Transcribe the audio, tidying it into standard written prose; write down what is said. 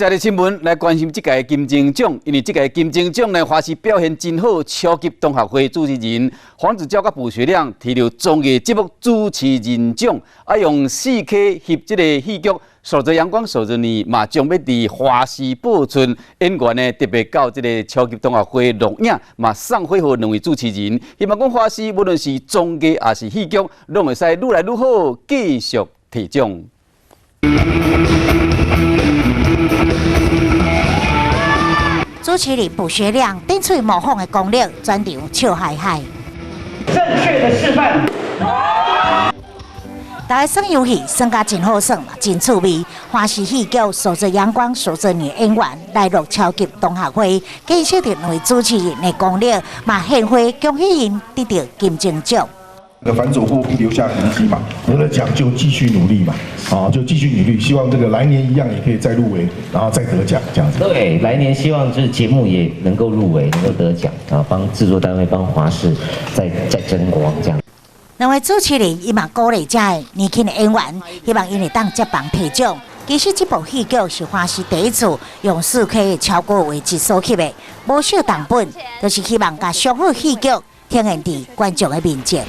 再來新聞來關心這屆金鐘獎，因為這屆金鐘獎呢，華視表現真好，超級同學會主持人黃子佼佮卜學亮提著綜藝節目主持人獎，啊用4K 翕這個戲劇《守著陽光守著你》，嘛將欲佇華視播出。演員呢特別到這個超級同學會錄影，嘛送花予兩位主持人，希望講華視無論是綜藝抑是戲劇，攏會使愈來愈好，繼續提獎。主持人卜學亮頂喙模仿的功力，全場笑嗨嗨。正確的示範。大家耍遊戲，耍甲真好耍嘛，真趣味。華視戲劇《守著陽光守著你》演員來錄超級同學會，見識著兩位主持人的功力，嘛獻花恭喜𪜶得著金鐘獎。凡走過必留下痕跡嘛，得了獎就繼續努力嘛，啊，就繼續努力，希望這個來年一樣也可以再入圍，然後再得獎這樣子。對，來年希望就是節目也能夠入圍，能夠得獎啊，幫製作單位幫華視再爭光這樣。兩位主持人伊嘛鼓勵遮的年輕的演員，希望𪜶會當接棒提獎。其實這部戲劇是華視第一次用4K 的超高畫質所翕的，無少重本，就是希望共上好戲劇呈現佇觀眾的面前。